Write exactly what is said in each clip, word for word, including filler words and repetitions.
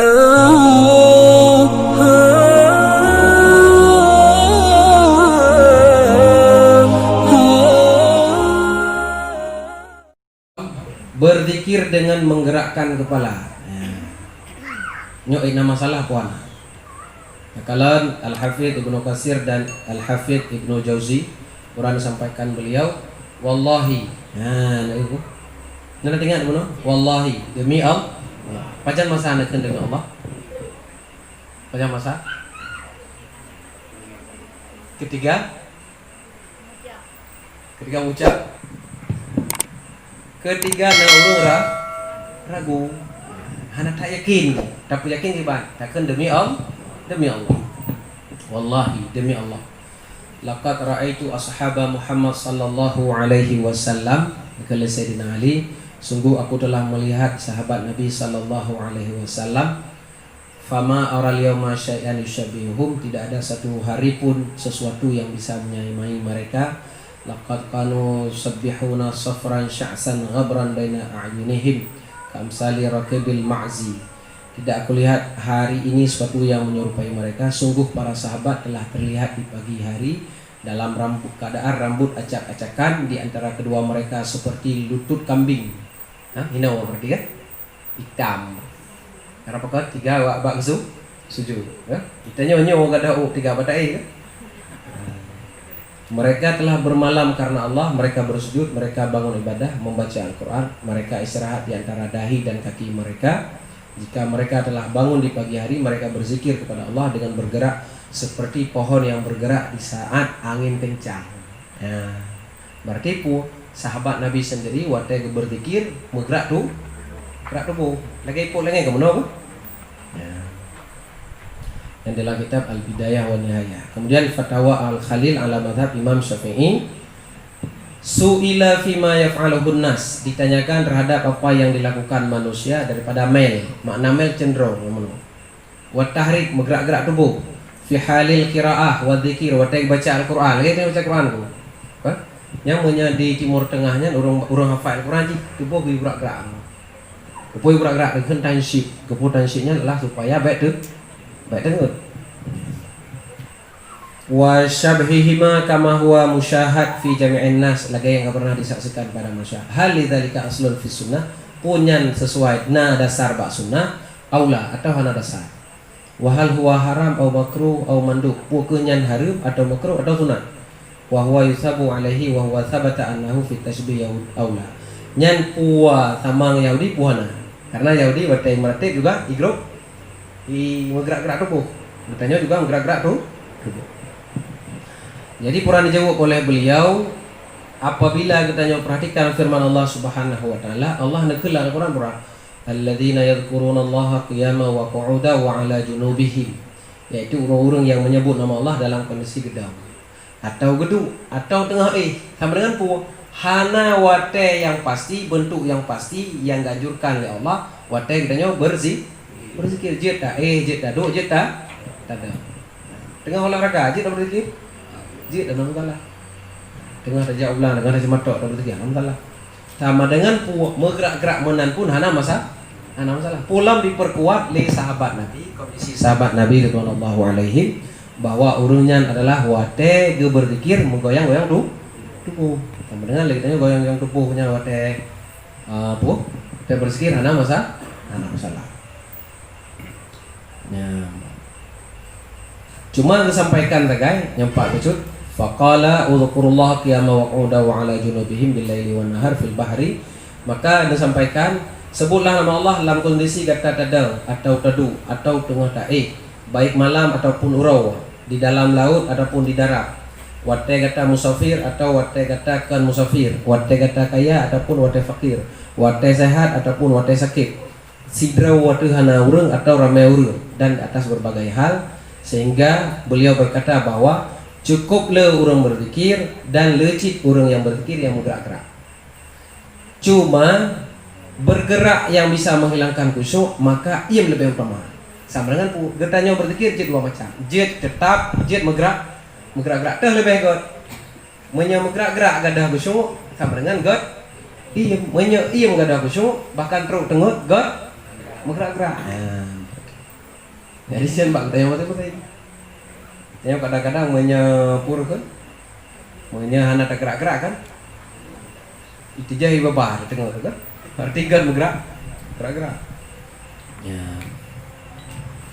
Berzikir dengan menggerakkan kepala. Ya. Nyoe na masalah puan. Takalon Al-Hafidz Ibnu Katsir dan Al-Hafidz Ibnu Jauzi, ureueng sampaikan beliau, "Wallahi." Ha, na itu. Na teuingat bunoe? "Wallahi, demi Allah." Pajan masa neukheun demi Allah? Pajan masa? Ketiga? Ketika mengucap, ketika na ureueng ra-, ragu, hana that yakin, tapi yakin kiban, takheun demi Allah, demi Allah. Wallahi, demi Allah. Laqad ra'aitu ashaba Muhammad sallallahu alaihi wasallam, kata Sayyidina Ali, sungguh aku telah melihat sahabat Nabi sallallahu alaihi wasallam, "Fama aral yauma syai'an yusyabbihuhum," tidak ada satu hari pun sesuatu yang bisa menyamai mereka. "Laqad kanu yusabbihuna safran sya'san ghabran baina a'yunihim, kamsali rakibil ma'zi." Tidak aku lihat hari ini sesuatu yang menyerupai mereka. Sungguh para sahabat telah terlihat di pagi hari dalam rambut, keadaan rambut acak-acakan di antara kedua mereka seperti lutut kambing. Ha, hinoe berarti kan? Itam. Karena pakon tiga awak bak su-, sujud, ya. Kita nyoe-nyoe gadoh tiga bak tahi, kan? Mereka telah bermalam karena Allah, mereka bersujud, mereka bangun ibadah, membaca Al-Quran, mereka istirahat di antara dahi dan kaki mereka. Jika mereka telah bangun di pagi hari, mereka berzikir kepada Allah dengan bergerak seperti pohon yang bergerak di saat angin kencang. Ya. Berarti pu-, sahabat Nabi sendiri watée geubeuzikir, meugrak tu-, gerak tuboh. Lagée ipok lagée keunoe, ya. Yang dalam kitab Al-Bidayah wa Nihayah. Kemudian Fatawa Al-Khalil ala madhab Imam Syafi'i, "Su'ila fima yaf'aluhun nas," ditanyakan terhadap apa yang dilakukan manusia daripada mail. Makna mail cenderung, Wa tahrik, meugrak-grak tuboh. Fi halil qiraah wa dzikir, watée baca Al-Quran. Lagée teuh baca Quran tu. Kan? Nyang meunyoe di Timur Tengah nyan ureuëng, ureuëng hafai Al-Quran jih tuboh geugrak-grak. Geupeu gerak-grak deungon tansyid. Geupeu tansyid nyan adalah supaya baik tu, baik teungeut. Wa syabhihima kama huwa musyahad fi jami'in nas, lagée nyang ka pernah disaksikan pada manusia. Hal lidzalika aslun fi sunnah, pun nyan sesuai na dasar bak sunnah, aula atau hana dasar. Wa hal huwa haram au makruh au mandub, pue keuh nyan hareuem atau makruh atau sunat. Wa huwa yusabu alaihi wa huwa sabata annahu fit tashbih Yahud aula. Nyan pue sama ngon Yahudi pue hana. Karena Yahudi watée meuratéb juga igrok, i meugrak-grak tuboh. Geutanyoe juga meugrak-grak tu, tuboh. Jadi pura dijaweueb oleh beliau, apabila geutanyoe perhatikan firman Allah Subhanahu wa taala, Allah neukheun lam Al-Quran pura, "Alladzina yadzkurunallaha qiyaman wa qu'udan wa 'ala junubihim," yaitu ureuëng-ureuëng yang menyebut nama Allah dalam kondisi geudong, atau geuduek, atau teungoh éh, sama dengan pue. Hana watée nyang pasti, beuntuk nyang pasti nyang geuanjurkan lé Allah watée geutanyoe beurzi-, beuzikir, jeuet taéh, jeuet taduek, jeuet ta-, tadong. Teungoh olahraga, jeuet tabeuzikir? Jeuet, hana masalah. Teungoh tajak u blang, teungoh tajak matok, tabeuzikir, hana masalah. Sama dengan pu-, meugrak-grak meunan pun hana masa-, hana masalah. Pue lom diperkuat lé sahabat Nabi, kondisi sahabat Nabi ridwanullahu alaihim, bahwa ureuëng nyan adalah watée geubeuzikir meugoyang-goyang tu-, tuboh. Sama dengan lagée tanyoe goyang-goyang tuboh nyan watée, ah, pu-, watée beuzikir hana masa-, hana masalah. Nyan. Cuma geusampaikan sagai nyang pat bacut, "Faqala udzkurullaha qiyaman wa qu'udan wa 'ala junubihim bil laili wan nahar fil bahri." Maka geusampaikan, "Sebutlah nama Allah lam kondisi gata tadong atau taduek atau teungoh taéh, baik malam ataupun uroe, di dalam laut ataupun di darat, watée gata musafir atau watée gata kon musafir, watée gata kaya ataupun watée fakir, watée sehat ataupun watée sakét, sidroe watée hana ureuëng atau ramé ureuëng, dan di atas berbagai hal," sehingga beliau berkata bahwa cukup le ureuëng berzikir dan le cit ureuëng nyang berzikir nyang meugrak-grak. Cuma, bergerak yang bisa menghilangkan khusyuk, maka iem leubeh utama. Sama dengan pu-, geutanyoe berzikir jeuet dua macam. Jeuet teutap, jeuet meugrak, meugrak-grak teuh leubeh göt. Meunyoe meugrak-grak gadôh khusyuk, sama dengan göt iem. Meunyoe iem gadôh khusyuk, bahkan trok teungeut göt meugrak-grak. Nah. Jadi sian bak geutanyoe maséng-maséng. Tanyoe kadang-kadang meunyoe pur kan, meunyoe hana teugerak-gerak kan, itijah ié babah di teungoh tu kan. Berarti kan meugerak, gerak-gerak. Ya.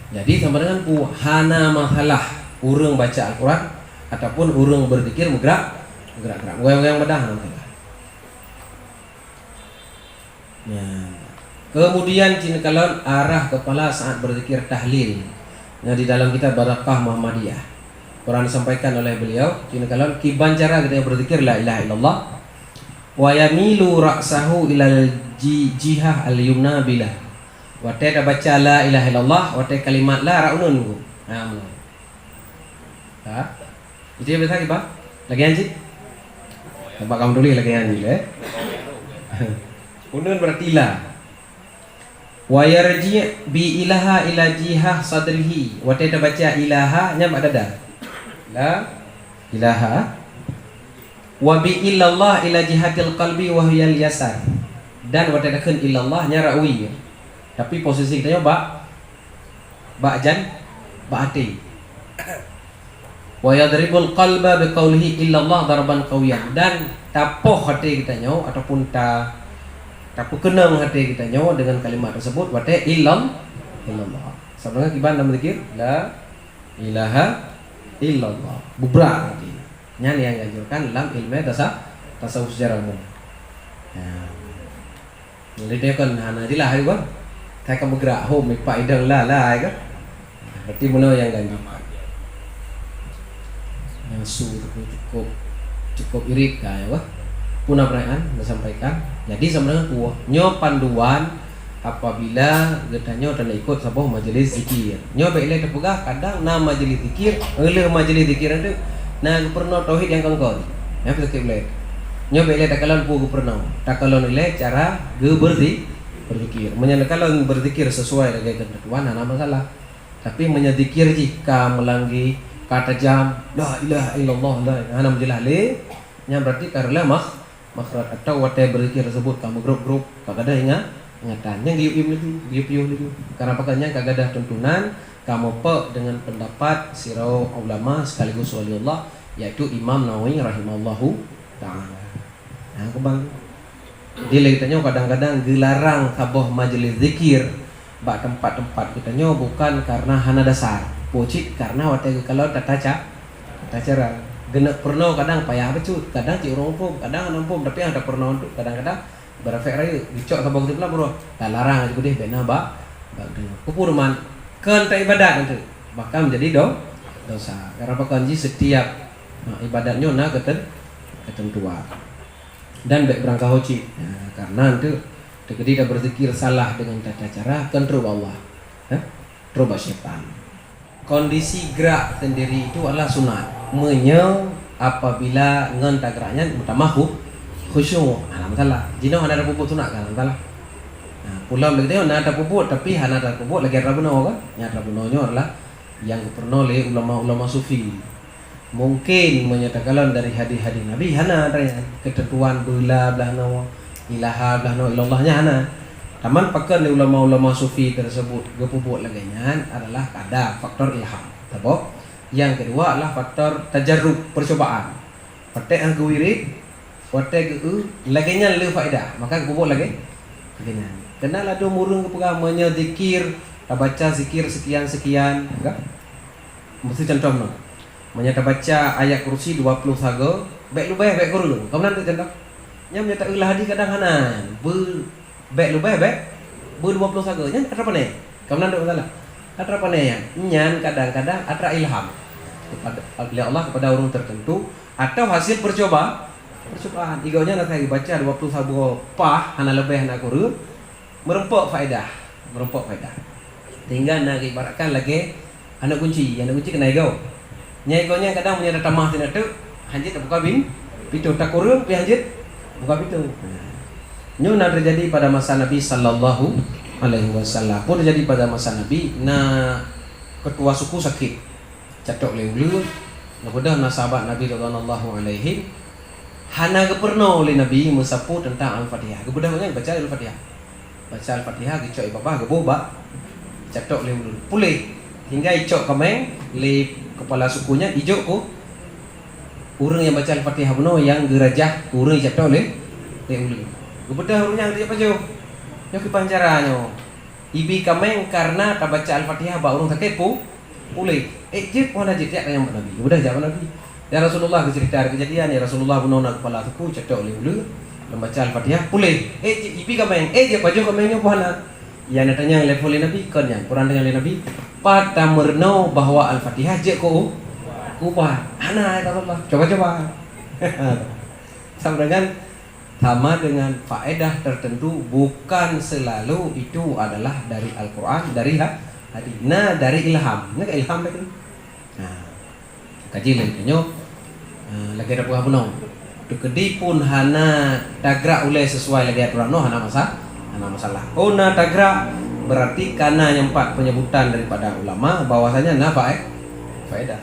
Jadi sama dengan pu hana masalah ureuëng baca Al-Quran ataupun ureuëng berzikir meugerak, meugerak-gerak. Goyang-goyang badan hana masalah. Ya. Kemudian cina kalon arah kepala saat berzikir tahlil. Nah, di dalam kitab Barakah Muhammadiyah, pernah disampaikan oleh beliau, cina kalon kiban cara kita berzikir la ilaha illallah. Wa yamilu ra'sahu ilal ji-, jihah al-yumna bila. Watée tabaca la ilaha illallah, watée kalimat la rak uneun. Ha, meunan. Ha? Itu yang biasa kiban? Lagi anjing? Nampak kamu tulis lagi anjing, eh? Uneun berarti la. Wa yarji bi ilaha ila jihah sadrihi. Watée tabaca ilaha, nyan bak dada. La ilaha. Wa bi illallah ila jihatil qalbi wa hiyal yasar. Dan watée takheun illallah, nyan rak wie. Tapi posisi geutanyoe bak, bak jan, bak até. Wa yadribul qalba bi qaulihi illallah darban qawiyan. Dan tapoh até geutanyoe ataupun ta-, tapeukeunong até geutanyoe dengan kalimat tersebut, watée illam-, illallah. Saban kiban dalam zikir, la ilaha illallah. Bubrak nanti. Nyan yang dianjurkan dalam ilmu tasa-, tasawuf secara umum. Ya. Jadi dia kan hana jelas juga. Saya kan bergerak home, mipak idang la, la, ya kan? Berarti mana yang ganjil? Yang su tu cukup, cukup irit kan, ya, wah. Puna perayaan disampaikan. Jadi sama dengan kuah. Nyoe panduan apabila geutanyoe telah ikut saboh majlis zikir. Nyoe bek lé teupeugah, kadang na majlis zikir, euleh majlis zikir nanti na geupeureunoe tauhid yang kongkon. Nyang sakét ulée. Nyoe bek lé takalon peue geupeureunoe. Takalon ulée cara geubeurzi-, berzikir. Meunyoe takalon berzikir sesuai lagée ketentuan, hana masalah. Tapi meunyoe zikir jih ka meulanggi, ka tajam, la ilaha illallah, la, hana meujeulaih lé, nyan berarti ka reulah makh-, makhraj. Atau watée berzikir tersebut ka meugrop-grop, ka gadah ingat, ingatan. Nyang geuyue-iem laju, geuyue-piôh laju. Karena pakon nyan ka gadah tuntunan, ka mupok dengan pendapat sidroe ulama sekaligus waliullah, yaitu Imam Nawawi rahimahullahu taala. Nah, keubang. Jadi lé geutanyoe kadang-kadang geularang saboh majlis zikir bak teumpat-teumpat geutanyoe bukan karena hana dasar. Peue cit karena watée geukalon tata ca-, tata cara. Geuneuk peurunoe kadang payah bacut, kadang cit ureuëng muphom, kadang hana muphom, tapi nyang tapeurunoe kadang-kadang barafek rayeuk, geucok saboh geuteupeulah buroh, talarang laju keudeh bena bak, bak geutanyoe. Keupeue ruman, kön ta ibadat nanti, bahkan menjadi do-, dosa. Karena pakon jih setiap, ha, ibadat nyoe na keuten-, ketentuan. Dan bék beurangkaho cit. Ha, karena nanti teukeudi ta berzikir salah dengan tata cara, kön trok bak Allah. Ha? Trok bak syaitan. Kondisi gerak sendiri itu adalah sunat. Meunyoe apabila ngon tagerak nyan meutamah khu-, khusyuk, hana masalah. Jinoe hana tapeubuet sunat kan, hana masalah. Nah, pulang lagée nyoe na tapeubuet, tapi hana tapeubuet lagée atra bunoe kan? Nyang atra bunoe nyoe adalah nyang geupeureunoe lé ulama-ulama sufi. Mungkin meunyoe takalon dari hadis-hadis Nabi, hana ada ketentuan beula blah noe, ilaha blah noe, illallah nyan hana. Taman pakon lé ulama-ulama sufi tersebut geupeubuet lagée nyan adalah ada faktor ilham. Saboh. Nyang keudua adalah faktor tajarrub, percobaan. Watée han geuwirit, watée geu-, lagée nyan le faedah, maka geupeubuet lagée, lagée nyan. Keunan ladôm ureuëng geupeugah meunyoe zikir, tabaca zikir sekian-sekian, kan? Meusti contoh meunan. Meunyoe tabaca ayat kursi dua puluh sagoe, bék leubeh, bék kureueng. Ka meunan teuk contoh. Nyan meunyoe ta-eu lam hadis kadang hana. Beu-, bék leubeh, bék beu dua puluh sagoe. Nyan atra pane. Ka meunan teuk masalah. Atra pane nyan. Nyan kadang-kadang atra ilham kepada, oleh Allah kepada ureuëng tertentu atau hasil percoba-, percobaan. Igoe nyan asai baca dua puluh sagoe paih, hana leubeh, hana kureueng. Meurumpok faedah, meurumpok faedah. Sehingga na geuibaratkan lagée aneuk gunci, aneuk gunci keunan igoe. Nyang igoe nyan kadang meunyoe tatamah sinan teuk, hanjeuet tabuka pin-, pintoe, takureueng pih hanjeuet buka pintoe. Nyoe na teujadi pada masa Nabi sallallahu alaihi wasallam. Peue teujadi pada masa Nabi, na keutua suku sakét. Catok lé uleue, geubeudôh na sahabat Nabi radhiyallahu alaihim, hana geupeurunoe lé Nabi meusapeue teuntang Al-Fatihah. Geubeudôh nyan baca Al-Fatihah. Baca Al-Fatihah, geucok ié babah, geuboh bak, catok lé uleue. Puléh. Hingga icok kaméng lé kepala suku nyan ijok keu ureuëng nyang baca Al-Fatihah bunoe nyang geurajah keu ureuëng nyang icok lé, lé uleue. Geubeudôh ureuëng nyan geujak pajoh. Nyoe kiban cara nyoe. Ibi kaméng karena tabaca Al-Fatihah bak ureuëng sakét pu-, puléh. Eh, jeuet pu hana jeuet, jak tanyong bak Nabi. Geubeudôh jak bak Nabi. Ya Rasulullah, geuceurita keujadian, ya Rasulullah, bunoe na kepala suku, cok lé uleue, lom baca Al-Fatihah, puléh. Eh, jeuet ibi kaméng, eh, jeuet pajoh kaméng nyoe pu hana. Nyang neutanyong lé, lé Nabi, kon nyan, peue neutanyong lé Nabi, "Pat tameureunoe bahwa Al-Fatihah jeuet keu u-, keu ubat?" Hana, ya Rasulullah. Coba-coba. Sama dengan, sama dengan faedah tertentu bukan selalu itu adalah dari Al-Quran, dari ha-, hadis. Nah, dari ilham. Nah, ilham tadi. Nah, kaji lagée nyoe, eh, lagée tapeugah bunoe. Teukeudi pun hana tagrak ulée sesuai lagée aturan nyoe, hana masa-, hana masalah. Oh, na tagrak, berarti kana nyang pat penyebutan daripada ulama bahwasanya na fae-, faedah.